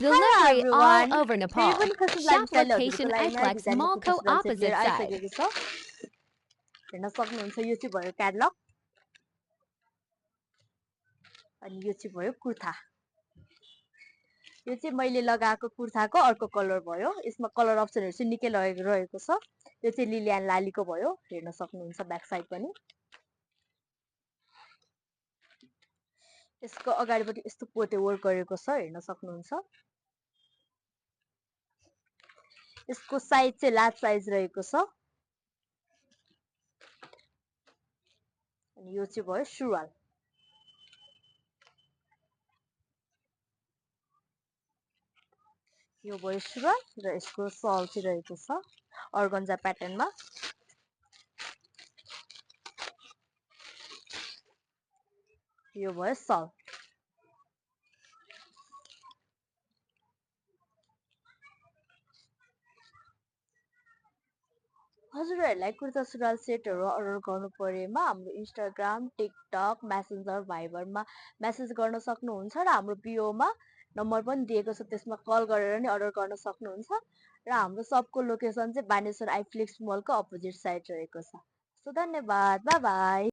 Delivery all everyone. over फेरि Nepal. पनि कस्तो Shop लाइफस्टाइल location हजुरको लागि नयाँ Iplex डिजाइनमा Mall कुर्ता Co सुरुवाल सेट लिएर opposite side. आइसकेको छ हेर्न सक्नुहुन्छ यो चाहिँ भयो क्याटलग अनि यो चाहिँ भयो कुर्ता यो चाहिँ मैले लगाएको कुर्ताको अर्को कलर भयो यसमा कलर अप्सनहरु चाहिँ निकै रहेको छ यो चाहिँ लिलियन लालीको भयो हेर्न सक्नुहुन्छ ब्याक साइड पनि यसको अगाडिपटि यस्तो पोते वर्क गरेको छ हेर्न सक्नुहुन्छ यसको साइज चाहिँ लार्ज साइज रहेको छ अनि यो चाहिँ भयो सुरुवाल यो भयो सुरुवाल र यसको सल चाहिँ रहेको छ अर्गन्जा प्याटर्नमा यो भयो सल हजुरहरुलाई कुर्ता सुरुवाल सेटहरु अर्डर गर्नु परेमा हाम्रो इन्स्टाग्राम टिकटक मेसेन्जर भाइबरमा मेसेज गर्न सक्नुहुन्छ र हाम्रो बिओमा नम्बर पनि दिएको छ त्यसमा कल गरेर नि अर्डर गर्न सक्नुहुन्छ र हाम्रो सबको लोकेसन चाहिँ बानेश्वर आइफ्लिक्स मलको अपोजिट साइड रहेको छ सो धन्यवाद बाइ बाइ